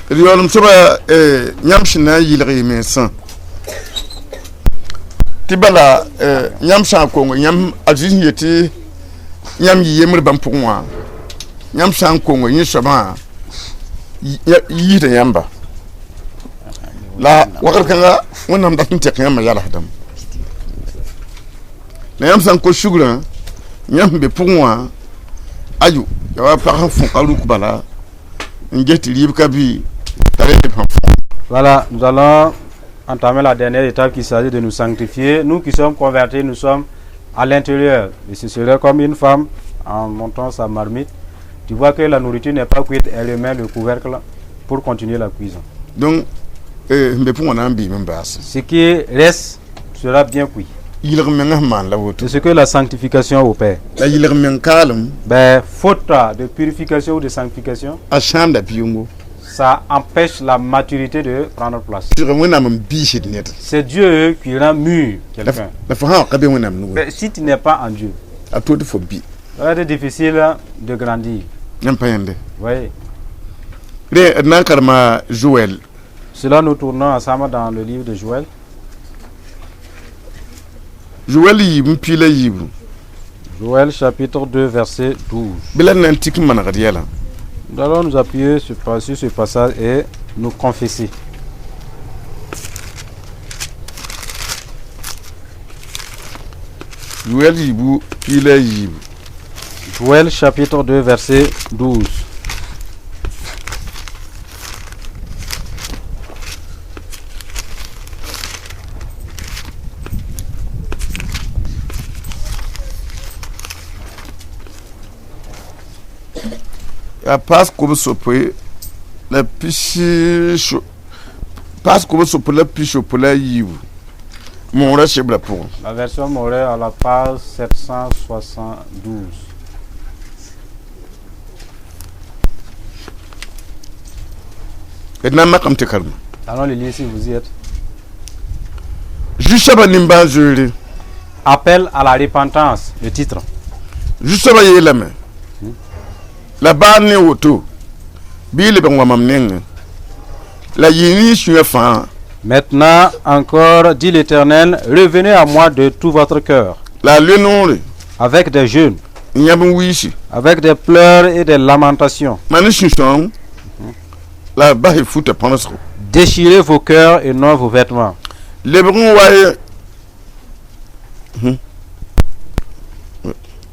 D yaoolem soaba, yãmb sẽn na n yɩlg y mensã tɩ bala yãmb sã n kong yãmb a Zeezi sẽn yetɩ yãmb yɩ yembr bãmb pʋgẽ wã, yãmb sã n kong yẽ soabã yiisda yãmba la wakat kãnga Wẽnnaam dat n tɛk yãmbã yalsdame. La yãmb sã n kos sugrã, yãmb sẽn be pʋgẽ wã, ayo, ya wa pag sẽn fõka ruk bala n ges tɩ rɩɩb ka bɩ t'a re neb sẽn fõ. Voilà, nous allons entamer la dernière étape qui s'agit de nous sanctifier. Nous qui sommes convertis, nous sommes à l'intérieur. Et ce serait comme une femme en montant sa marmite. Tu vois que la nourriture n'est pas cuite, elle met le couvercle pour continuer la cuisson. Donc sẽn be pʋgẽ wã na n bɩɩme n baase. Ce qui reste sera bien cuit. Yɩlg mengã sẽn maan la woto. C'est ce que la sanctification opère. La yɩlg meng kaalem, Ben, faute de purification ou de sanctification, a sãamda pɩʋngo. ça empêche la maturité de prendre place. Sɩg Wẽnnaam n biisd ned. C'est Dieu qui rend mûr quelqu'un. La fo sã n ka be Wẽnnaam nugẽ, Mais si tu n'es pas en Dieu, a to tɩ fo bɩ. ça va être difficile de grandir. Yãmb pa yẽnde. Oui. Rẽ d na n karema Joɛl. Cela, nous tournons ensemble dans le livre de Joël. Joɛl yiib n piila yiibu. Joël chapitre 2, verset 12. Bɩ la d na n tik n manegd yɛlã. Nous allons nous appuyer sur ce passage et nous confesser. Joɛl yiibu piila yiibu. Joël chapitre 2, verset 12. Yaa paas kobs-yopoe la pisi paas kobs-yopoe la pis-yopoe la yiibu moorã sebrã pʋgẽ. La version Moret à la page 772. D na n makame tɩ karema. Allons le lire si vous y êtes. Zu-soabã nimbãan-zoeere. Appel à la repentance, le titre. Zu-soabã yeelame la baa ne woto bɩ y lebg n wa mam nengẽ la yɩ ne y sũyã fãa. Maintenant encore, dit l'Éternel, revenez à moi de tout votre cœur, La a le noore avec des jeûnes, n yãb n wiisi, avec des pleurs et des lamentations. Maan ne sũ-sãoong la bas y futa põnesgo. Déchirez vos cœurs et non vos vêtements. Lebg n wa ye.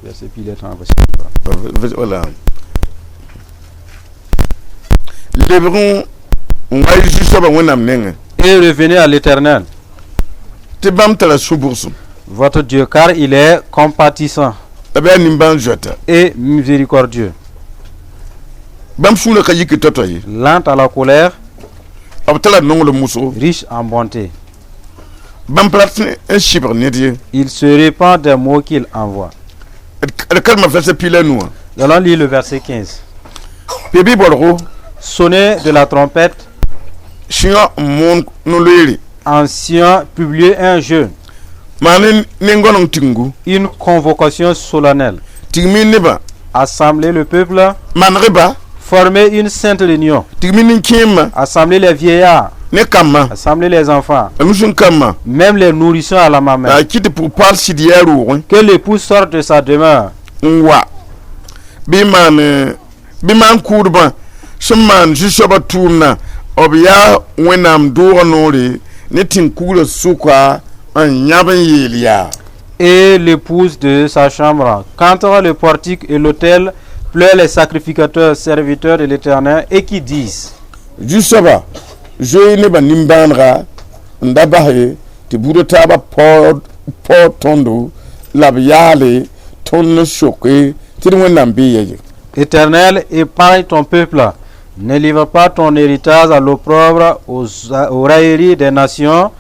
Verset pile en Voilà, lebg n wa y zu-soabã Wẽnnaam nengẽ. Et revenez à l'Éternel, Tɩ bãmb tara sũ-bʋgsem, votre Dieu, car il est compatissant la bɩ yaa nimbãan-zoeta, et miséricordieux, bãmb sũurã ka yik tao-tao ye, lent à la colère, b tara nonglem wʋsgo, riche en bonté. Bãmb pa rat n sɩbg ned ye. Il se répand des maux qu'il envoie. D karema verset piila nu wã. Nous allons lire le verset 15. Pebi borgo. Sonnez de la trompette, Sĩyã n moon no-loeere, anciens, publiez un jeûne, maan ne goaneng tigimgu, une convocation solennelle. Tigmi nebã, Assemblez le peuple, maneg-ba, formez une sainte réunion. Tigmi nin-kẽemã, Assemblez les vieillards, ne kambã, assemblez les enfants, la nusun kambã, même les nourrissons à la la mamelle. A kɩt tɩ pʋg-paal sɩd yaa roogẽ Que l'épouse sorte de sa demeure n wa bɩ maan bɩ maan kʋʋdbã sẽn maan zu-soabã tʋʋmdã b yaa Wẽnnaam doogã noore ne tẽn-kugrã sʋka n yãb n yeel yaa: et l'épouse de sa chambre. Qu'entre le portique et l'autel pleurent les sacrificateurs, serviteurs de l'Éternel, et qui disent: Zu-soabã zoe nebã nimbãanega n da bas ye tɩ buudã taabã paood paood tõndo la b yaale tõnd n soke tɩ d Wẽnnaam bee ya ye. Éternel, épargne ton peuple. Ne livre pas ton héritage à l'opprobre, aux railleries des nations.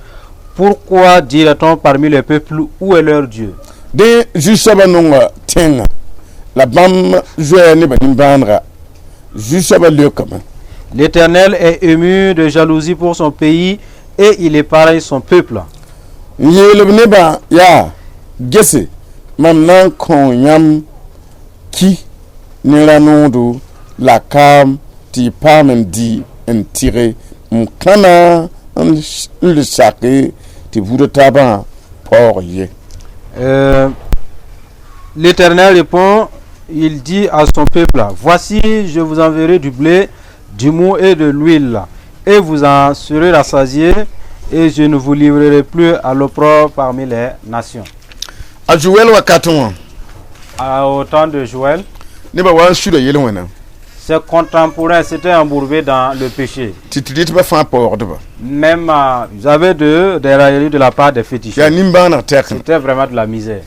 Pourquoi dirait-on parmi les peuples: où est leur Dieu? Dẽ zu-soabã nonga tẽngã la bãmb zoɛɛ nebã nimbãanega zu-soabã leokame. L'Éternel est ému de jalousie pour son pays et il épargne son peuple. N yeel b nebã yaa gese mam na n kõ yãmb ki ne rã-noodo la kaam tɩ y paam n dɩ. N tɩge n kãna n le sake tɩ buudã taabã paoog ye. L'Éternel répond, il dit à son peuple: Voici, je vous enverrai du blé, du moût et de l'huile, et vous en serez rassasiés, et je ne vous livrerai plus à l'opprobre parmi les nations. A Joɛl wakatẽ wã, Au temps de Joël, nebã wa n suda yel-wẽna ses contemporains s'étaient embourbés dans le péché. Tɩ tɩ rɩtbã fãa paoogdba. Même, ils avaient des railleries de la part des féticheurs. Yaa nimbãaneg tɛk. C'était vraiment de la misère.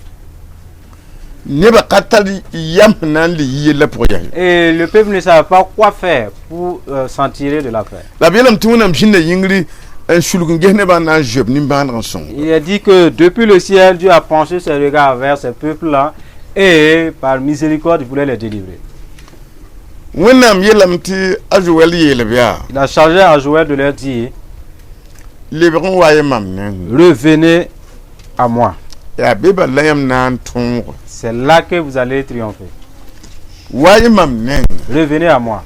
Nebã ka tar yam sẽn na n le yi yellã pʋgã yaa. Et le peuple ne savait pas quoi faire pour s'en tirer de l'affaire. La b yeelame tɩ Wẽnnaam zĩnda yĩngri n sulg n ges nebã n na n zoe b nimbãaneg n sõng. Il a dit que depuis le ciel, Dieu a penché ses regards vers ces peuples-là et par miséricorde, il voulait les délivrer. Wẽnnaam yeelame tɩ a Zoɛl yeel b yaa: Il a chargé à Joël de leur dire: lebg n wa ye mam nengẽ. Revenez à moi. Yaa be bala la yãmb na n tõog. C'est là que vous allez triompher. Wa ye mam nengẽ. Revenez à moi.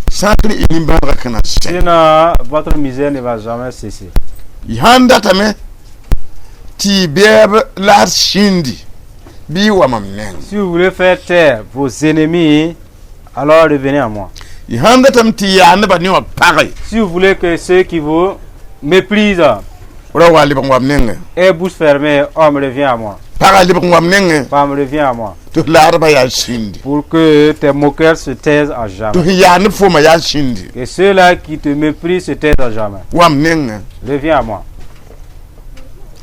Sã n y nimbãanegã kãna sẽ. Sinon, votre misère ne va jamais cesser. Y sãn datame tɩ y bɛɛb laad sĩndi bɩ y wa mam nengẽ. Si vous voulez faire taire vos ennemis, alors revenez à moi. Y sãn datame tɩ y yaa nebã ne wã page, Si vous voulez que ceux qui vous méprisent ra wa lebg n wa m nengẽ. Aient bouche fermée, homme, reviens à moi. Pagã lebg n wa m nengẽ. Femme, reviens à moi. Tɩ f laadbã yaa sĩndi. Pour que tes moqueurs se taisent à Tɩ jamais. f yaa neb foomã yaa sĩndi. Que ceux-là qui te méprisent se taisent à jamais. Wa m nengẽ. Reviens à moi.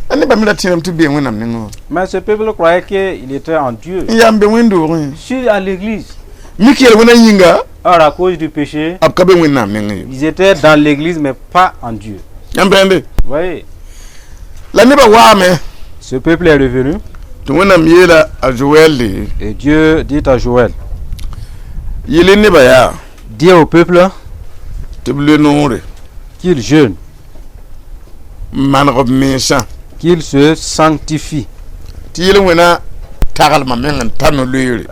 A nebã me ra tẽedame tɩ bee Wẽnnaam nengẽ wã. Mais ce peuple croyait qu'il était en Dieu. N yaa n be wẽnd-doogẽ. Je suis à l'église. Mik yel wẽna yĩnga, Or, à cause du péché, b ka be Wẽnnaam nengẽ ye. ils étaient dans l'église, mais pas en Dieu. Yãmb bẽende. Vous voyez, La nebã waame ce peuple est revenu. Tɩ Wẽnnaam yeela a Zoɛɛle: Et Dieu dit à Joël: yele nebã yaa Dis au peuple tɩ b le noore, qu'il jeûne, n maneg b mensã, qu'il se sanctifie. Tɩ yel-wẽna taglmã meng n ta no-loeere.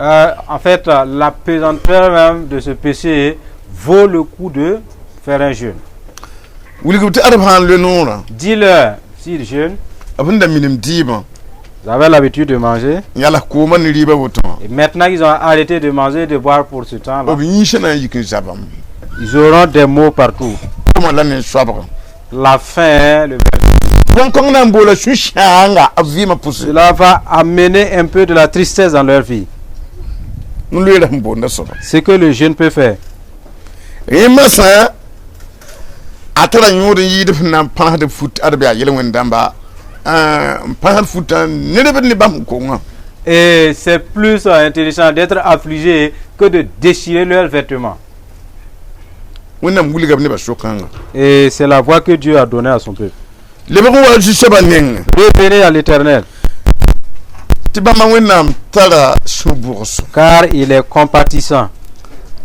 En fait, la pesanteur même de ce péché vaut le coup de faire un jeûne. Wilg b tɩ ad b sã n le noorã, Dis-leur, s'ils jeûnent, b sẽn da minim dɩɩbã, ils avaient l'habitude de manger. N yals koomã ne rɩɩbã woto wã, Et maintenant qu'ils ont arrêté de manger et de boire pour ce temps-là, b yĩnsã na n yik n zabame. Ils auront des maux partout. Koomã la ne soabgã. La faim, le Bõn-kõng na n boola sũ-sãanga b vɩɩmã pʋse. Cela va amener un peu de la tristesse dans leur vie. N loeera sẽn boonda soaba. Ce que le jeûne peut faire. Rẽ masã a tara yõod n yɩɩd sẽn na n pãsd fut ad b yaa yel-wẽnd dãmba n pãsd futã ned ne bãmb kongã. Et c'est plus intelligent d'être affligé que de déchirer leurs vêtements. Wẽnnaam wilga b nebã so-kãnga. Et c'est la voie que Dieu a donnée à son peuple. Lebg n wa zu-soabã nengẽ. Revenez à l'Éternel, Tɩ bãmba Wẽnnaam tara sũ-bʋgsem. Car il est compatissant.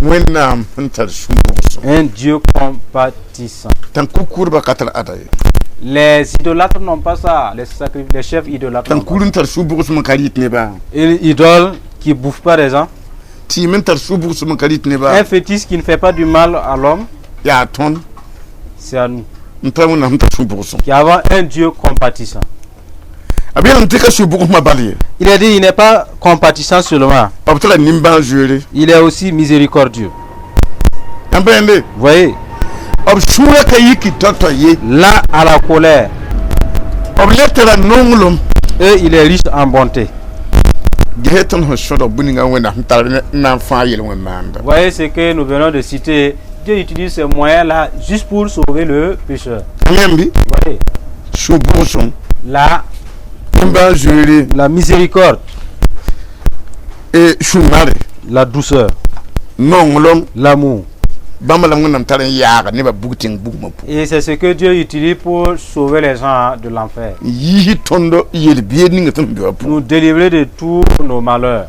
Wẽnnaam sẽn tar sũ-bʋgsem. Un Dieu compatissant. Tãn-ku-kʋʋdbã ka tar ada ye. Les idolâtres n'ont pas ça. Les chefs idolâtres n'ont pas. Tãn-kur n tar sũ-bʋgsem n ka rɩt nebã. Une idole qui ne bouffe pas des gens. Tɩɩm n tar sũ-bʋgsem n ka rɩt nebã. Un fétiche qui ne fait pas du mal à l'homme, Yaa tõnd c'est à nous. N tar Wẽnnaam sẽn tar sũ-bʋgsem. Qui avons un Dieu compatissant. A b yeelame tɩ ka sũ-bʋgsmã bal ye. Il a dit, il n'est pas compatissant seulement, B tara nimbãan-zoeere. Il est aussi miséricordieux. Yãmb bẽende. Vous voyez, B sũurã ka yiki tao-tao ye. Lent à la colère B le tara nonglem. Et il est riche en bonté. Ges tõnd sẽn sõdg bũ-ninga Wẽnnaam sẽn tar n na n fãag yel-wẽn maanda. Vous voyez ce que nous venons de citer. Dieu utilise ces moyens-là juste pour sauver le pécheur. Yãmbi. Vous voyez, Sũ-bʋgsem, nimbãan-zoeere, la miséricorde, e sũ-mare, la douceur, nonglem, l'amour. Bãmba la Wẽnnaam tar n yaaga nebã bug tẽng bugmã pʋgẽ. Et c'est ce que Dieu utilise pour sauver les gens de l'enfer. N yiis tõnd yel-bied ninga tõnd sẽn be wã pʋgẽ. Nous délivrer de tous nos malheurs.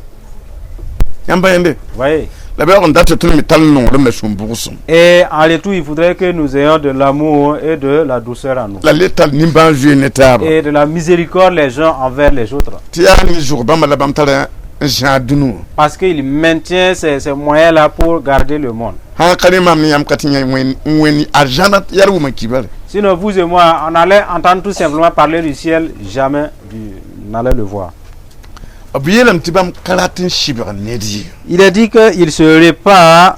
Yãmb yẽnde. Vous voyez. La b yaoog n dat tɩ tõnd me tar nonglem la sũ-bʋgsem. Et en retour, il faudrait que nous ayons de l'amour et de la douceur en nous. La le tar nimbãan-zoeer ne taaba. Et de la miséricorde les uns envers les autres. Tɩ yaa ne zʋg bãmba la bãmb tara n zãad dũni wã. Parce qu'il maintient ces moyens-là pour garder le monde. Sã ka ne mam ne yãmb ka tɩ yã wẽn wẽn arzãna yaa d wʋma kibare. Sinon, vous et moi, on allait entendre tout simplement parler du ciel, jamais n'allait le voir. B yeelame tɩ bãmb ka rat n sɩbg ned ye. Il est dit qu'il se répand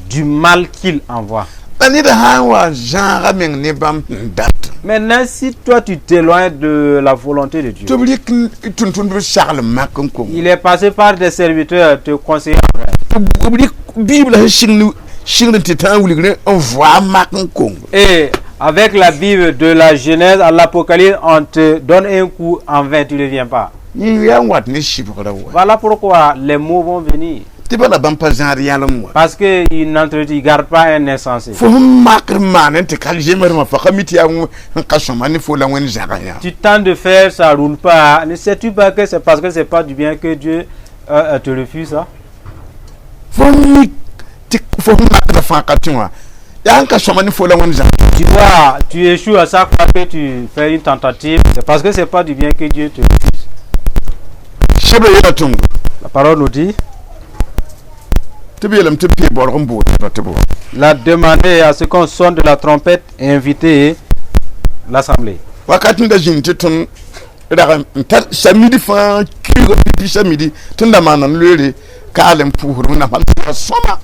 du mal qu'il envoie. La ned sã n wa zãaga meng ne bãmb sẽn dat Maintenant, si toi tu t'éloignes de la volonté de Dieu, tɩ b rɩk tʋm-tʋmdb sagl mak n kong il est passé par des serviteurs te conseiller en vain. Tɩ b rɩk Biibla sẽn sɩng sɩngd n tɩ tãag wilgre n voa mak n kong. Et avec la Bible de la Genèse à l'Apocalypse, on te donne un coup en vain, tu ne reviens pas. Yẽ yaa n wat ne sɩbgrã wa. Voilà pourquoi les maux vont venir. Tɩ bala bãmb pa zãad yãlem wa. Parce qu'il ne garde pas un insensé. Fo sẽn makr n maan tɩ ka zemsdmã fa ka mi tɩ yaa n ka sõma ne fo la Wẽnd zãga yã. Tu tentes de faire, ça ne roule pas. Ne sais-tu pas que c'est parce que c'est pas du bien que Dieu te refuse ça? Fo mi tɩ fo sẽn makda fãa ka tẽ wã yaa n ka sõma ne fo la Wẽnd zãga. Tu vois, tu échoues à chaque fois que tu fais une tentative. C'est parce que c'est pas du bien que Dieu te refuse. Sebra yeela tõngo. La parole nous dit, Tɩ b yeelame tɩ b pee borg n bood tɩ bo. Il a demandé à ce qu'on sonne de la trompette et inviter l'assemblée. Wakat n da zĩnd tɩ tõnd rag n tar samidi fãa kiuga pipi samidi tõnd da maana n loeere kaal n pʋʋsd Wẽnnaam hal tɩ sõma.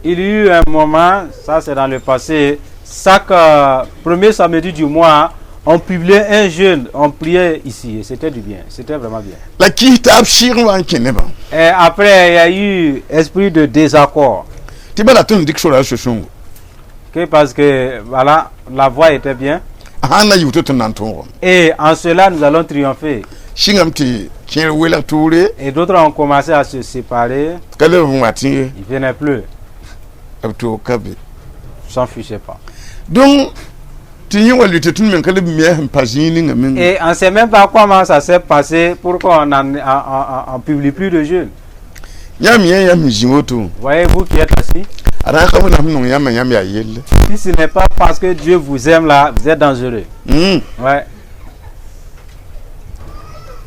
Il y eut un moment, ça c'est dans le passé, chaque premier samedi du mois, on publiait un jeûne, on priait ici, et c'était du bien, c'était vraiment bien. La kis taab sɩɩg n wa n kẽ nebã. Et après, il y a eu esprit de désaccord. Tɩ bala tõnd dɩk sora so-sõngo. Que parce que, voilà, la voie était bien. Sãn na yɩ tɩ tõnd na n tõogame. Et en cela, nous allons triompher. Sɩngame tɩ kẽer welg tʋʋre. Et d'autres ont commencé à se séparer. Ka leb n wa tẽ ye. Ils ne venaient plus. B toog ka be. Ils s'en fichaient pas. Donc tɩ yẽ wa lʋɩ tɩ tõnd meng ka leb me sẽn pa zĩig ninga menga. Et on ne sait même pas comment ça s'est passé pour qu'on en publie plus de jeûne. Yãmb yẽ yãmb zĩ woto. Voyez-vous qui êtes assis. A na n ka Wẽnnaam nong yãmbã yãmb yaa yelle. Si ce n'est pas parce que Dieu vous aime là, vous êtes dangereux. Ouais.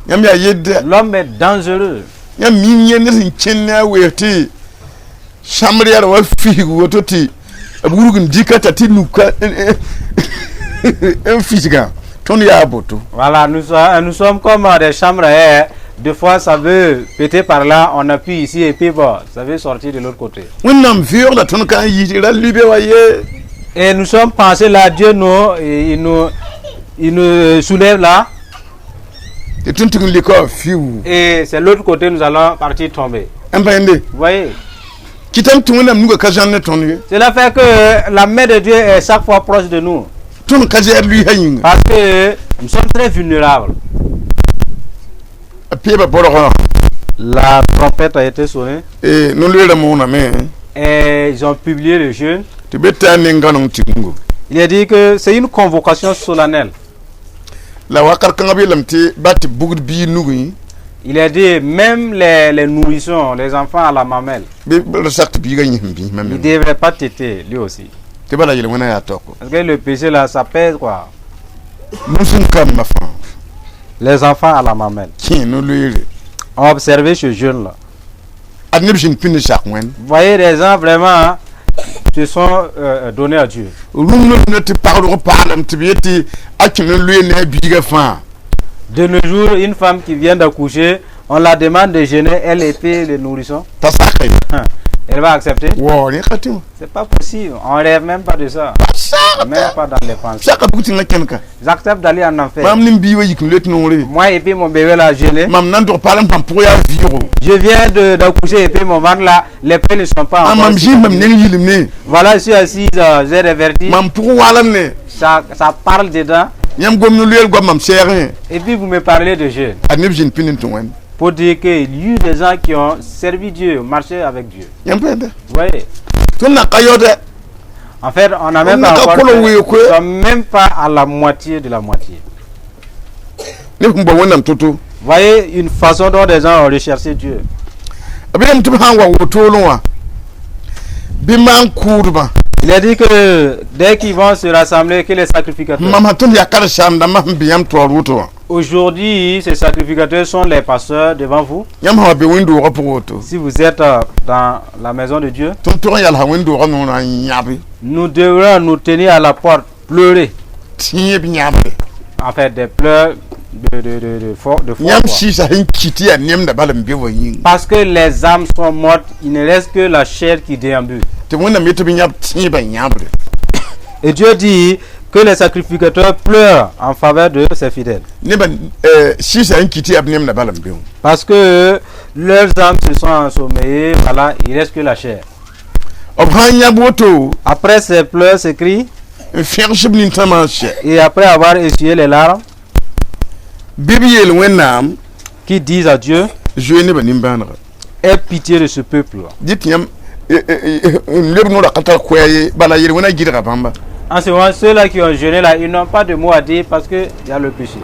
Yãmb yaa yedda. L'homme est dangereux. Yãmb mi yẽ ned sẽn kẽnd ne a wees tɩ sãmbr yaa wa fisg woto tɩ b wurg n dɩka t'a tɩ nuka n fisgã tõnd yaa boto. Voilà, nous sommes comme des chambres à air. Des fois, ça veut péter par là, on appuie ici et puis bon, ça veut sortir de l'autre côté. Wẽnnaam vɩʋgda tõnd ka n yis ra libe wa ye. Et nous sommes pensés là, Dieu nous, et il nous soulève là. Tɩ tõnd tɩg n lika wa fiu. Et c'est l'autre côté, nous allons partir tomber. N pa yẽnde. Vous voyez? Kɩtame tɩ Wẽnnaam nuga ka zãn ne tõnd ye. Cela fait que la main de Dieu est chaque fois proche de nous. Tõnd ka zɛɛd lʋɩɩsã yĩnga. Parce que nous sommes très vulnérables. A peeba borgã. La trompette a été sonnée. No-loeerã mooname. Et ils ont publié le jeûne. Tɩ be taa nen-gãneng tigimgo. Il a dit que c'est une convocation solennelle. La wakat kãngã b yeelame tɩ ba tɩ bugd biig nugẽ. Il a dit même les nourrissons, les enfants à la mamelle, Bɩ b sak tɩ biigã yĩsem biismã il ne meng. devraient pas téter lui aussi. Tɩ bala yel wẽna yaa taoko. Parce que le péché là, ça pèse quoi. Nus n kambã fãa. Les enfants à la mamelle. Kẽ no-loeere. On observé ce jeûne là. Ad neb zĩnd pĩnd sak wẽnd. Vous voyez, des gens vraiment se sont donnés à Dieu. Rũm no tɩ pagdg paalem tɩ b yetɩ a kẽ n loe ne a biigã fãa. De nos jours, une femme qui vient d'accoucher, on la demande de jeûner, elle et puis le nourrisson. T'a saka ye. Elle va accepter? Wao rẽ ka tɩ wã. C'est pas possible. On rêve même pas de ça. Même pas dans les pensées. Saka bug tẽngã kẽn ka. J'accepte d'aller en enfer. Mam ne m biig wa yik n loet noore. Moi et puis mon bébé là, jeûné. Mam na n dog paalem pãm pʋg yaa vɩɩgo. Je viens d'accoucher et puis mon ventre là, les plaies ne sont pas A encore mam zĩis mam neng yilem ne. Voilà, je suis assise, j'ai des vertiges. Mam pʋg walem ne. Ça parle dedans. Yãmb gom no-loeer goam mam sɛɛgẽ. Et puis vous me parlez de jeûne. A neb zĩnd pĩnd n tũ wẽnd. Pour dire qu'il y a eu des gens qui ont servi Dieu, marché avec Dieu. Yãmb pa yẽnda. Vous voyez? Tõnd na ka yaoodɛ. En fait, on n'a même On n'a pas qu'à encore coller oui, quoi. nous sommes même pas à la moitié de la moitié. Neb sẽn bao Wẽnnaam to-to. Vous voyez une façon dont des gens ont recherché Dieu. B yeelame tɩ b sã n wa wotoolẽ wã bɩ maan kʋʋdbã. Il a dit que dès qu'ils vont se rassembler, que les sacrificateurs, Mam sã tõnd yaa karen-saam-dãmbã sẽn be yãmb taoor woto wã. Aujourd'hui, ces sacrificateurs sont les pasteurs devant vous. Yãmb sã wa be wẽn-doogã pʋgẽ woto, Si vous êtes dans la maison de Dieu, tõnd tog n yalsa wẽn-doogã noorã n yãbe. Nous devrons nous tenir à la porte, pleurer. Tẽeb yãbre. En fait, des pleurs de foi, Yãmb quoi. sɩɩsã sẽn ki tɩ yaa nemda bal n be wa yĩnga. Parce que les âmes sont mortes, il ne reste que la chair qui déambule. Tɩ Wẽnnaam yetɩ b yãb tẽebã yãbre. Et Dieu dit que les sacrificateurs pleurent en faveur de ses fidèles. Nebã sɩɩsã sẽn ki tɩ yaa b nemda bal n be wã. Parce que leurs âmes se sont ensommeillées, voilà, il reste que la chair. B sã n yãb woto, Après ces pleurs, ces cris, n fẽgs b nintãmã n sɛ, et après avoir essuyé les larmes, bɩ b yeel Wẽnnaam, qui disent à Dieu, zoe nebã nimbãanega. Aie pitié de ce peuple. Dɩ tɩ yãmb n leb noorã ka tar koɛɛ ye, bala yel wẽna gɩdga bãmba. En ce moment, ceux-là qui ont jeûné là, ils n'ont pas de mots à dire parce qu'il y a le péché.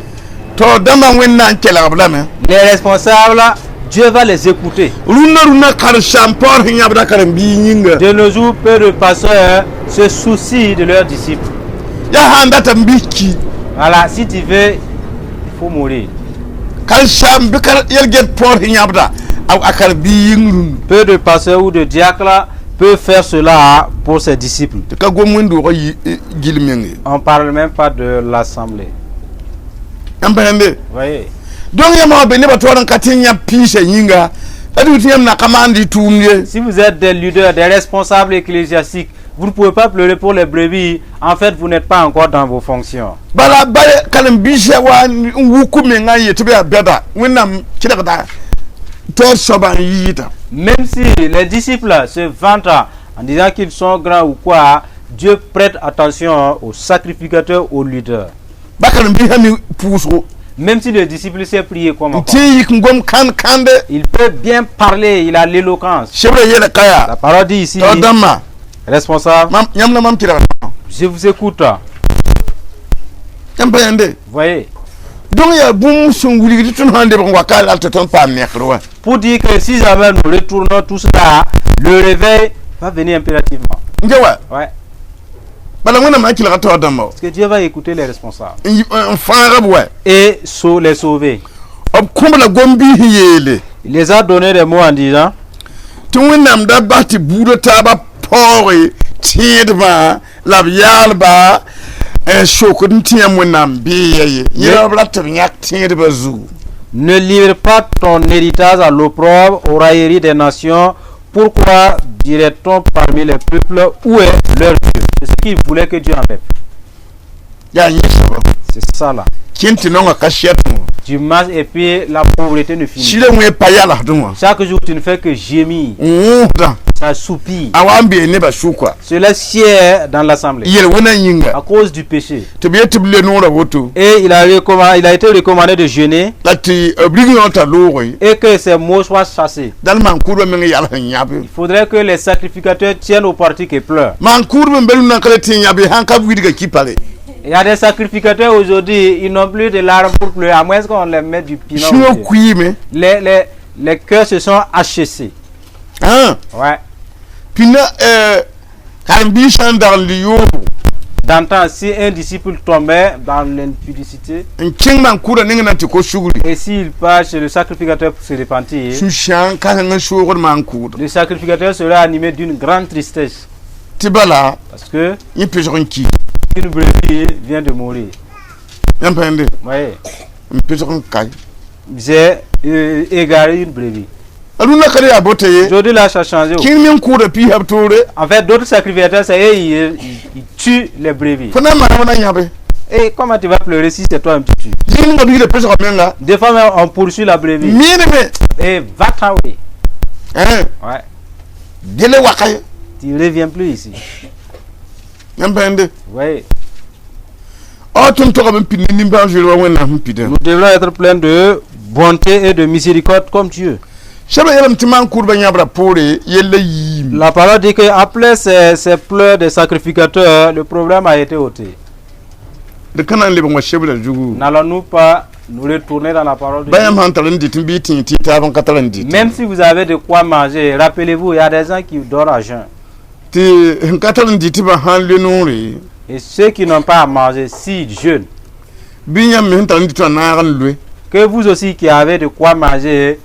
Tɩ dãmbã Wẽnd na n kelg b lame. Les responsables, Dieu va les écouter. Rũndã rũndã karen-saam paoor sẽn yãbda karen-biig yĩnga. De nos jours, peu de pasteurs se soucient de leurs disciples. Yaa sã n data n bɩ ki, Voilà, si tu veux, il faut mourir. Karen-saam bɩ ka yel-ged paoor sẽn yãbda a karen-biig yĩng rũndã. Peu de pasteurs ou de diacres peuvent faire cela pour ses disciples. Tɩ ka gom wẽn-doogã gill meng ye. On ne parle même pas de l'assemblée. Yãmb pa yãmbe. Vous voyez? Donc yãmb wã be nebã taoor n ka tɩ n yãb piisã yĩnga la tɩ tɩ yãmb na ka maand y tʋʋmd ye. Si vous êtes des leaders, des responsables ecclésiastiques, vous ne pouvez pas pleurer pour les brebis. En fait, vous n'êtes pas encore dans vos fonctions. Bala bale karen-biisã wa n wuk menga n yetɩ b yaa bɛda Wẽnnaam kelgda taoor soabã n yɩɩda. Même si les disciples se vantent en disant qu'ils sont grands ou quoi, Dieu prête attention aux sacrificateurs, aux leaders. Ba karen-biisã me pʋʋsgo. Même si le disciple sait prier comme N tɩ n yik n gom kãnd kãnde. Il peut bien parler, il a l'éloquence. Sebrã yeela ka yaa. La parole dit ici, Taoor dãmbã, responsable, mam yãmb la mam kelgda. Je vous écoute. Yãmb pa yãnde. Vous voyez? Donc yaa bũmb sẽn wilgd tɩ tõnd sã n lebg n wa ka la tɩ tõnd paam nekr wã. Pour dire que si jamais nous retournons tout cela, le réveil va venir impérativement. N ge wa. Ouais. Bala Wẽnnaam na n kelga taoor dãmba. Parce que Dieu va écouter les responsables n fãaga b wa. Et les sauver. B kõ-b la gom-biis n yeele. Il les a donné des mots en disant, Tɩ Wẽnnaam da bas tɩ buudã taabã paoore tẽedbã la b yaalba n sokd n tɩ yãmb Wẽnnaam beeya ye yẽla b rat tɩ b yãk tẽedbã zugu. Ne livre pas ton héritage à l'opprobre, aux railleries des nations. Pourquoi dirait-on parmi les peuples, où est leur Dieu? C'est ce qu'ils voulaient que Dieu enlève. Yaa yẽ soaba. C'est ça là. Kẽn tɩ naongã ka sɛt wã. Tu marches et puis la pauvreté ne finit. Sɩda wẽ pa yalsdẽ wã. Chaque jour, tu ne fais que gémir. N wõsdã. Ça soupire. A wa n bee nebã sʋka. Cela sied dans l'assemblée. Yel wẽnna yĩnga. À cause du péché. Tɩ b yet tɩ b le noorã woto. Et il a été recommandé de jeûner La tɩ b rig yõ t'a looge. Et que ces maux soient chassés. Dal maan-kʋʋdbã meng yals n yãbe. Il faudrait que les sacrificateurs tiennent au parti et pleurent. Maan-kʋʋdb n be rũnnã ka le tɩ n yãbe sãn ka b widga kipale. Il y a des sacrificateurs aujourd'hui, ils n'ont plus de larmes pour pleurer, à moins qu'on les mette du piment Sũyã aux yeux. kuiime. Les cœurs se sont asséchés. Ãn. Ouais. Pĩnda karen-biis sã n dag n le yoobo, D'antan, si un disciple tombait dans l'impudicité, n kẽng maan-kʋʋdã nengã na tɩ ko sugri, et s'il passe chez le sacrificateur pour se repentir, sũ-sãang kãseng n soogd maan-kʋʋda. Le sacrificateur serait animé d'une grande tristesse. Tɩ bala Parce que yẽ pesg n ki. Une brebis vient de mourir. Yãmb pa yãmbe. Vous voyez, N pesg n kae. J'ai égaré une brebis. Rũndã ka yaa boto ye. Aujourd'hui, là, ça a changé. Kẽng meng kʋʋda piisã b toore. En fait, d'autres sacrificateurs, c'est eux, ils tuent les brebis. Fo na n maana wãna yãbe. Et comment tu vas pleurer si c'est toi un petit tu Yĩnga bilga pesga menga. Des fois même, on poursuit la brebis. Miiname. Et va-t'en, oui. Hein. Ouais. Dele wakay. Tu ne reviens plus ici. Yãmb pãende. Oui. O tõnd togame n pid ne nimbãan-zoeer wa Wẽnnaam sẽn pidã. Nous devons être pleins de bonté et de miséricorde comme Dieu. Sɛba yeelame tɩ maan-kʋʋdbã yãbra poore yella yiime. La parole dit que après ces pleurs des sacrificateurs, le problème a été ôté. D ka na n lebg wã sebra zugu. N'allons-nous pas nous retourner dans la parole de Ba Dieu? Yãmb sãn tar n dɩt n bɩ tẽ tɩ taab n ka tar n dɩt. Même si vous avez de quoi manger, rappelez-vous, il y a des gens qui dorment à jeun. Tɩ sẽn ka tar n dɩtbã sãn le noore, Et ceux qui n'ont pas à manger, s'ils jeûnent, Bɩ yãmb me sẽn tar n dɩ tɩ wã naag n loe. Que vous aussi qui avez de quoi manger,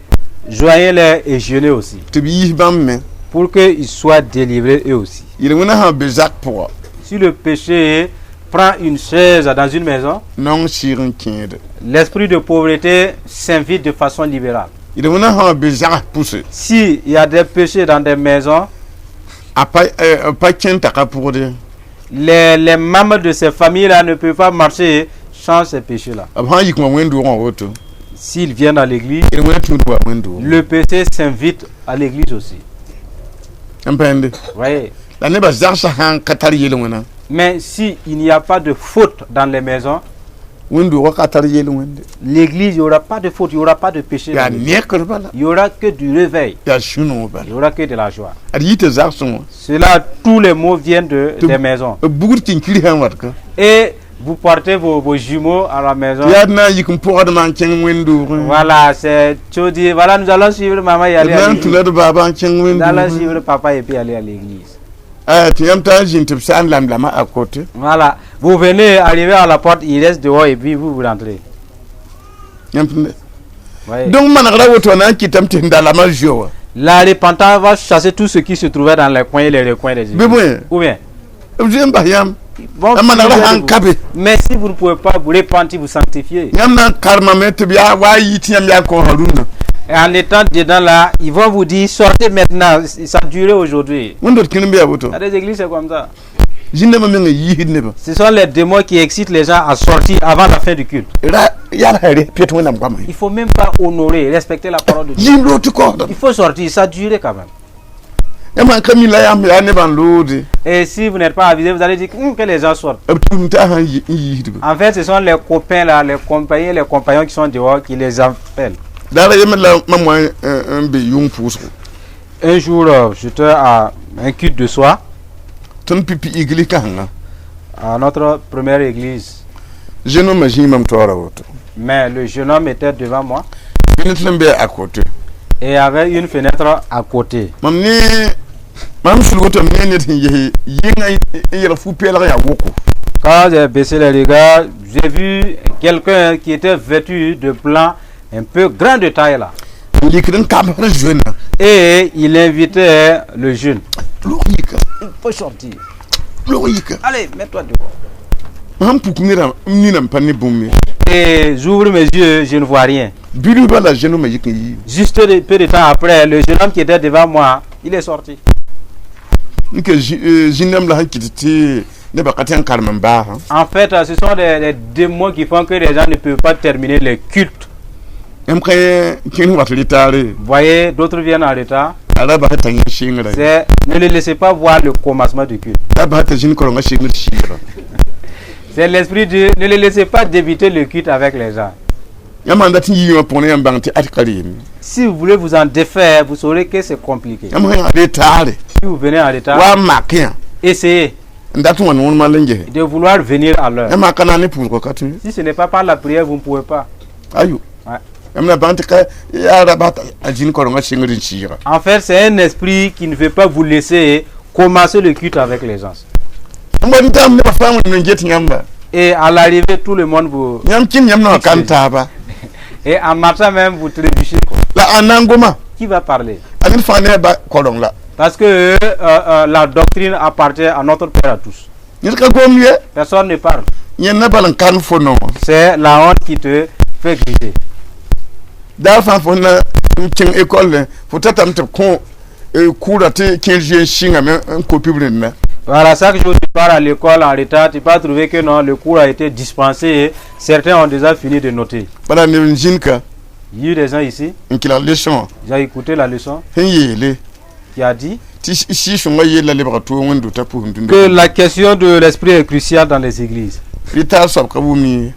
joignez-les et jeûnez aussi. Tɩ b yiis bãmb me. Pour qu'ils soient délivrés eux aussi. Yel-wẽnã sã n be zak pʋga, Si le péché prend une chaise dans une maison, naong sɩɩg n kẽede. L'esprit de pauvreté s'invite de façon libérale. Yel-wẽnã sã n be zags pʋse, S'il y a des péchés dans des maisons, a pa pa kẽn taka pʋgde. les membres de ces familles-là ne peuvent pas marcher sans ces péchés-là. B sã n yik wã wẽnd-doogã woto, S'ils viennent à l'église, yel-wẽnã tũud wa wẽnd-doogã. Le péché s'invite à l'église aussi. N pẽende. Voyez. La nebã zagsã sã n ka tar yel-wẽna, Mais s'il n'y a pas de faute dans les maisons, wẽnd-doogã ka tar yel-wẽnde. L'église, il n'y aura pas de faute, il n'y aura pas de péché Yaa dans l'église. nekr bala. Il n'y aura que du réveil, Yaa sũ-noog bala. Il n'y aura que de la joie. Ad yita zagsẽ wã. Cela, tous les maux viennent des maisons. B bugd kĩnkir sã n wat ka. Et vous portez vos jumeaux à la maison. Tɩ yaa d na n yik n pʋgdmã n kẽng wẽnd-doogẽ. Voilà, c'est tu dis, voilà, nous allons suivre maman et aller D à na n l'église. tũ la d baaba n kẽng Nous allons wẽnd-doogẽ. Suivre papa et puis aller à l'église. Tɩ yãmb t'a n zĩnd tɩ b sã n lamb-lama a kote. Voilà. Vous venez arriver à la porte, il reste dehors et puis vous, vous rentrez. Yãmb tẽnde. Voyez. Donc manegra woto na n kɩtame tɩ sẽn da lama zoe wã. La repentance va chasser tout ce qui se trouvait dans les coins et les recoins des Bɩ églises. bõe? Ou bien, B zoe n bas yãmb. Bon, La manegra sã n ka be, mais si vous ne pouvez pas vous repentir, vous sanctifier. Yãmb na n karmame tɩ b yaa wa a yɩ tɩ yãmb yaa kaoosa rũnnã. Et en étant dedans là, ils vont vous dire, sortez maintenant, ça a duré aujourd'hui. Wẽnd kẽnd n be yaa woto. Il y a des églises, c'est comme ça. Zĩndãmbã mengã yiisd nebã. Ce sont les démons qui excitent les gens à sortir avant la fin du culte. Ra yaa la rɩ pet wẽnnaam goamã. Il faut même pas honorer, respecter la parole de Dieu. Yĩm loog tɩ kaoosdame. Il faut sortir, ça a duré quand même. Yãmb sãn ka mi la yãmb yaa nebã n loode, Et si vous n'êtes pas avisé, vous allez dire que les gens sortent. B tũud t'a sã n yiisdba. En fait, ce sont les copains là, les compagnons, les compagnons qui sont dehors qui les appellent. Daara yembr la mam wã n be yʋng pʋʋsgo. Un jour, j'étais à un culte de soir Tõnd pipi igli kãsenga. À notre première église. Jeune homme zĩig mam taoora woto. Mais le jeune homme était devant moi Fenêtre n be a côté. Et il y avait une fenêtre à côté. Mam ne mam sulg woto m ne ned sẽn yes yɩnga n yɛlg fu-peelg yaa woko. Quand j'ai baissé les regards, j'ai vu quelqu'un qui était vêtu de blanc, un peu grand de taille là. N yikd n kambsd jeune. Et il invitait le jeune. Log yika. Il faut sortir. Log yika. Allez, mets-toi dehors. Sãn puk nedã m ninam pa ne bũmb ye. Et j'ouvre mes yeux, je ne vois rien. Bilg la jeune homme yik n yiib. Juste peu de temps après, le jeune homme qui était devant moi, il est sorti. N ke zĩndãmb la sẽn kɩt tɩ nebã ka tẽ n karem n baasã. En fait, ce sont des démons qui font que les gens ne peuvent pas terminer les cultes. Yãmb ka kẽnd wat retard. Vous voyez, d'autres viennent en retard. A ra bas t'a yẽ sɩngrã. C'est ne les laissez pas voir le commencement du culte. La bas t'a zĩnd korengã sɩngr sɩɩgra. C'est l'esprit de ne les laissez pas débuter le culte avec les gens. Yãmb sãn dat n yɩ wã pʋgẽ yãmb bãng tɩ ad ka reem. Si vous voulez vous en défaire, vous saurez que c'est compliqué. Yãmb sã yaa retard, Si vous venez en retard, wa n mak yã essayez n dat n wa wõnemã la n gese. De vouloir venir à l'heure. Yãmb sã ka na n ne pʋʋsgã ka tõe. Si ce n'est pas par la prière, vous ne pouvez pas. Ayo. Ouais. Yãmb na bãng tɩ ka yaa ra bas a zĩnd korengã sɩngr n sɩɩga. En fait, c'est un esprit qui ne veut pas vous laisser commencer le culte avec les gens. N wa n dãmb nebã fãa wẽnnaam n get yãmba. Et à l'arrivée, tout le monde vous. Yãmb kẽnd yãmb na wã kan taaba. Et en marchant même, vous trébuchez, quoi. La a na n goma. Qui va parler? A ned fãa ne a ba koreng la. Parce que la doctrine appartient à notre Père à tous. Ned ka gom ye. Personne ne parle. Yẽnda bal n kan fo noogã. C'est la honte qui te fait griser. Daar fãa fo na n kẽng école fo tatame tɩ b kõ kʋʋra tɩ kẽer zoe n sɩngame n kopi b rẽndã. Voilà, chaque jour tu pars à l'école en retard, tu peux trouver que non, le cours a été dispensé. Certains ont déjà fini de noter. Bala neb n zĩnd ka. Il y a eu des gens ici, N kelg leçon. Ils ont écouté la leçon Sẽn yeele qui a dit tɩ sɩɩ-sõngã yeella lebga toog wẽnd-dotã pʋsem que tũnda. La question de l'esprit est cruciale dans les églises. Retard soab ka wʋm ye.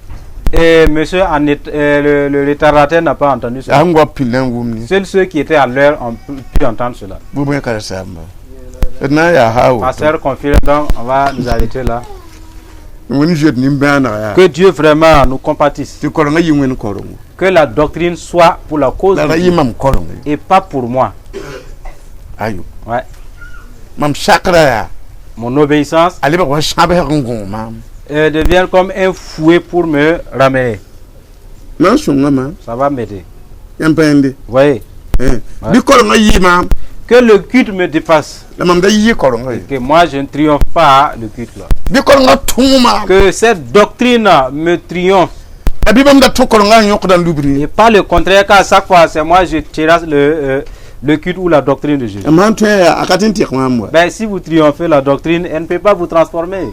Et monsieur, le retardataire n'a pas entendu cela. Yaa sẽn goap pĩndã n wʋm ye. Seuls ceux qui étaient à l'heure ont pu entendre cela. Bʋ bõe karen-saamba d na n yaa haa woto. Pasteur confirme, donc on va nous arrêter là. Wẽnd zoet nin-bãaneg yaa. Que Dieu vraiment nous compatisse. Tɩ korengã yɩ wẽnd korengo. Que la doctrine soit pour la cause La de ra Dieu yɩ mam koreng ye. Et pas pour moi. Ayo. Ouais. Mam sakra yaa. Mon obéissance A lebg wa sãbsg n gõo maam. devienne comme un fouet pour me ramener. Na n sõngame. Ça va m'aider. Yãmb pa yẽnde. Vous voyez? Bɩ korengã yɩɩma. Que le culte me dépasse. La mam da yɩ korengã ye. Que moi, je ne triomphe pas le culte là. Bɩ korengã tõoma. Que cette doctrine me triomphe. La bɩ bãmb da tõ korengã n yõkda n lubr ye. Et pas le contraire, qu'à chaque fois, c'est moi, je terrasse le culte ou la doctrine de Jésus. M sãn tõe a ka tɩ n tɩk wãm wa. Ben, si vous triomphez la doctrine, elle ne peut pas vous transformer.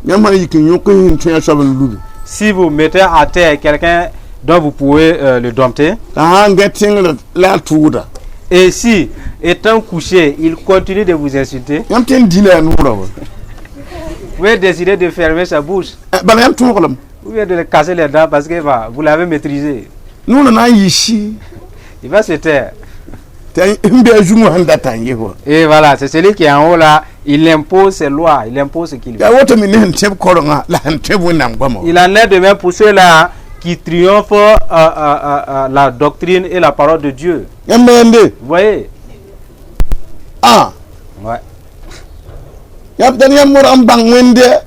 Yãmb sã n yik n yõk n tõe a soab n lubi. Si vous mettez à terre quelqu'un dont vous pouvez le dompter, La sã n gã tẽngr la a tʋʋda. Et si, étant couché, il continue de vous insulter, Yãmb tõe n dĩna a noorã wa. vous pouvez décider de fermer sa bouche Bala yãmb tõoglem. ou bien de le casser les dents parce que bah, vous l'avez maîtrisé. Noorã na n yɩ. Il va se taire. Tɩ n bɩ a zũngã sẽn data n ges wa. Et voilà, c'est celui qui est en haut là, il impose ses lois, il impose ce qu'il veut. Yaa woto me ne sẽn tẽb korengã la sẽn tẽb Wẽnnaam goamã. Il en est de même pour ceux-là qui triomphent la doctrine et la parole de Dieu. Yãmb yẽnde. Vous voyez? Ah. Ouais. Yãmb tɩ yãmb modg n bãng Wẽnde.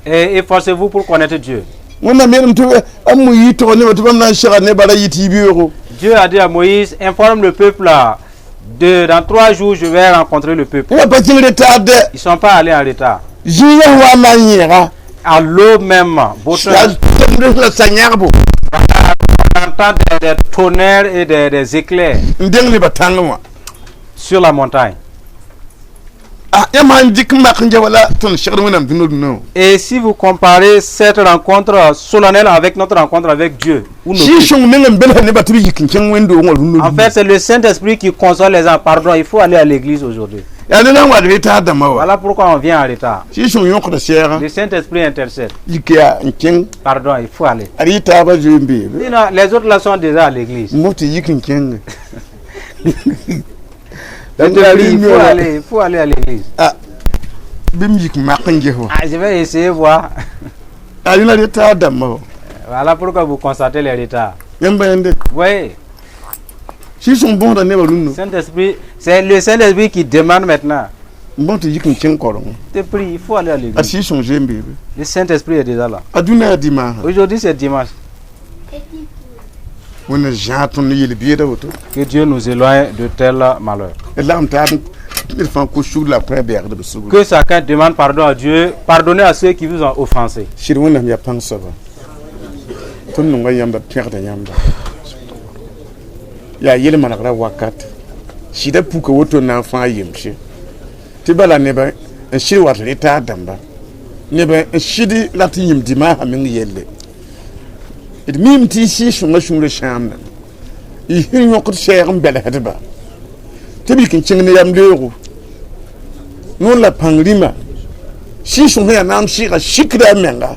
Et efforcez-vous pour connaître Dieu. Wẽnnaam yeelame tɩ b mo tɩg nebã tɩ bãmb na n sega nebã ra yɩ tɩ y beoogo. Dieu a dit à Moïse, informe le peuple là, dans 3 jours, je vais rencontrer le peuple. Nebã pa kẽng retard dɛ. Ils ne sont pas allés en retard. Zĩig sẽn wa n na n yẽega. À l'aube même, votre, La tẽmd la sa-yãgbo. on entend des tonnerres et des éclairs N deng nebã tãngẽ wã. sur la montagne. Ah, yãmb sãn dɩk n mak n ja wala tõnd segd Wẽnnaam dũnna rũnã wã. Et si vous comparez cette rencontre solennelle avec notre rencontre avec Dieu, ou nos cultes, Sɩɩg-sõng meng n belsa nebã tɩ b yik n kẽng wẽnd-doogẽ wã rũnnã. En fait, c'est le Saint-Esprit qui console les gens. Pardon, il faut aller à l'église aujourd'hui. Yaa ne na n wa retard dãmbã wa. Voilà pourquoi on vient en retard. Sɩɩg-sõng yõkda sɛɛga. Le Saint-Esprit intercède. Yik yaa n kẽng. Pardon, il faut aller. Ad yɩ taabã zoe n beebe. Sinon, les autres là sont déjà à l'église. M tɩ yik n kẽnge. Je te prie, il faut aller à l'église. Ah, bɩ m yik mak n ges wa. Ah, je vais essayer voir. A yẽna retard dãmbã wa. Voilà pourquoi vous constatez les retards. Yãmb yẽnde. Vous voyez, Sɩɩg-sõng bõosda nebã rũnnã. Saint-Esprit, c'est le Saint-Esprit qui demande maintenant. M bõs tɩ yik n kẽng korengẽ. Je te prie, il faut aller à A l'église. Sɩɩg-sõng zoe n beebe. Le Saint-Esprit est déjà là. A dũnã yaa dimaasã. Aujourd'hui, c'est dimanche. Wẽnna zãag tõnd ne yel-biooda woto. Que Dieu nous éloigne de tels malheurs. D lagm taab ned fãa kos sugr la a kõ a bɛɛgd b sugr. Que chacun demande pardon à Dieu, pardonnez à ceux qui vous ont offensé. Sɩd Wẽnnaam yaa pãng soaba. Tõnd nonga yãmba, pẽgda yãmba. Yaa yel-manegrã wakat sɩda puka woto na n fãa yemse tɩ bala neba n sɩd wat retard dãmba neba n sɩd rat n yĩm dimaasã meng yelle d miime tɩ y Sɩɩg-sõngã sũurã sãamda y sẽn yõkd sɛɛg n bɛlsdba tɩ b yik n kẽng ne yam leoogo noor la pãng rĩmã. Sɩɩg-sõng sẽn yaa naam sɩɩga sikda a menga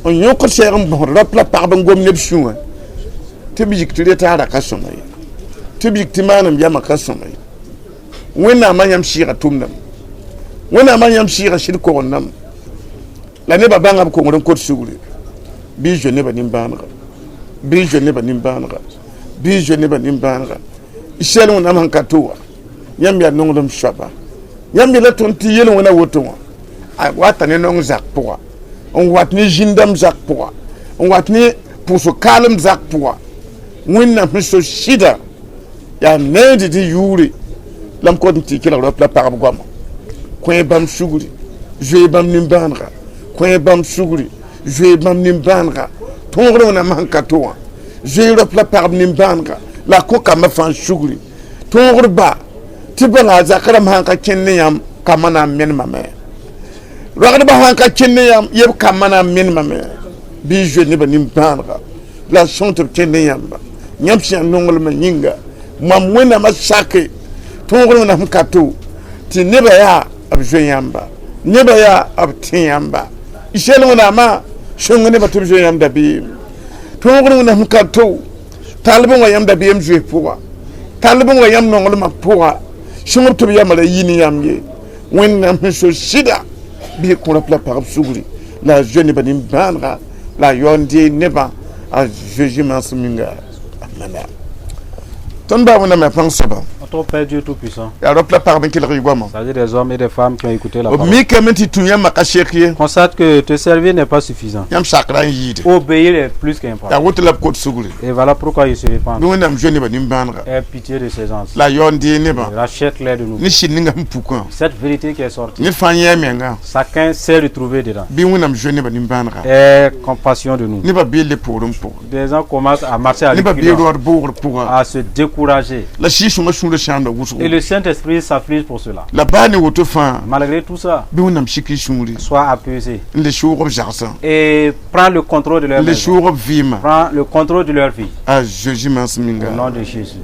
n yõkd sɛɛg n bõsd rap la pagb n gom neb sũwã tɩ b yik tɩ retaara ka sõma ye, tɩ b yik tɩ maanem yamã ka sõma ye. Wẽnnaamã yãmb sɩɩga tʋmdame, Wẽnnaamã yãmb sɩɩga sɩd kogendame la nebã bãnga b kongr n kot sugre. Bɩ zoe nebã nimbãanega, bɩ zoe nebã nimbãanega, bɩ zoe nebã nimbãanega. Sɛl Wẽnnaam sẽn ka to wã, yãmb yaa nonglem soaba. Yãmb yeela tõnd tɩ yel wẽna woto wã a wata ne nong zak pʋga n wat ne zĩndame zak pʋga n wat ne pʋʋsg kaalem zak pʋga. Wẽnnaam sẽn so sɩda yaa neend tɩ yʋʋre la m kot n tɩ kelg rap la pagb goama. Kõ bãmb sugri, zoe bãmb nimbãanega, kõ bãmb sugri, zoe bãmb nimbãanega. Tõogr Wẽnnaam sẽn ka to wã zoe rap la pagb nimbãanega la kõ kambã fãa sugri. Tõogr ba tɩ bala a zak rãmb sãn ka kẽnd ne yãmb, kambã na n menemame. Ragdbã sãn ka kẽnd ne yãmb, yeb kambã na n menemame. Bɩ zoe nebã nimbãanega la sõng tɩ b kẽnd ne yãmba yãmb sẽn yaa nonglmã yĩnga. Mam Wẽnnaamã sake tõogr Wẽnnaam sẽn ka to tɩ nebã yaa b zoe yãmba, nebã yaa b tẽ yãmba. Sel Wẽnnaamã sõng nebã tɩ b zoe yãmb dabeem. Tõogr Wẽnnaam sẽn ka to tall b n wa yãmb dabeem zoe pʋga, tall b n wa yãmb nonglmã pʋga, sõngb tɩ b yamã ra yi ne yãmb ye. Wẽnnaam sẽn so sɩda bɩ kõ rap la pagb sugri la a zoe nebã nimbãanega la a yaoond dee nebã a Zeezi maasem ninga. Amana. Tõnd baa Wẽnnaam yaa pãng soaba. Ton Père Dieu Tout-Puissant. Yaa rap la pagb n kelg y goamã. C'est-à-dire des hommes et des femmes qui ont écouté la B parole. Mikame tɩ tũ yãmb ka sek ye. Constate que te servir n'est pas suffisant. Yãmb sakra n yɩɩde. Obéir est plus qu'important. Yaa woto la b kot sugri. Et voilà pourquoi il se répand. Bɩ Wẽnnaam zoe nebã nimbãanega. Aie pitié de ces gens. La a yaood n dee nebã. Rachète-les de nous. Ne sɩd ninga sẽn pukã. Cette vérité qui est sortie, Ned fãa yẽ a menga. Chacun sait le trouver dedans. Bɩ Wẽnnaam zoe nebã nimbãanega. Aie compassion de nous. Nebã bee le poorẽ pʋgẽ. Des gens commencent à marcher à Nebã bee reculons, road boogr pʋgã. À se décourager. La Sɩɩg-sõngã sũurã sãamda wʋsgo. Et le Saint-Esprit s'afflige pour cela. La baa ne woto fãa. Malgré tout ça, Bɩ Wẽnnaam sik y sũuri. Sois apaisé. N le sʋʋg b zagsã. Et prends le contrôle de leur N le maison. sʋʋg b vɩɩmã. Prends le contrôle de leur vie. A Zeezi mans Au minga. Nom de Jésus.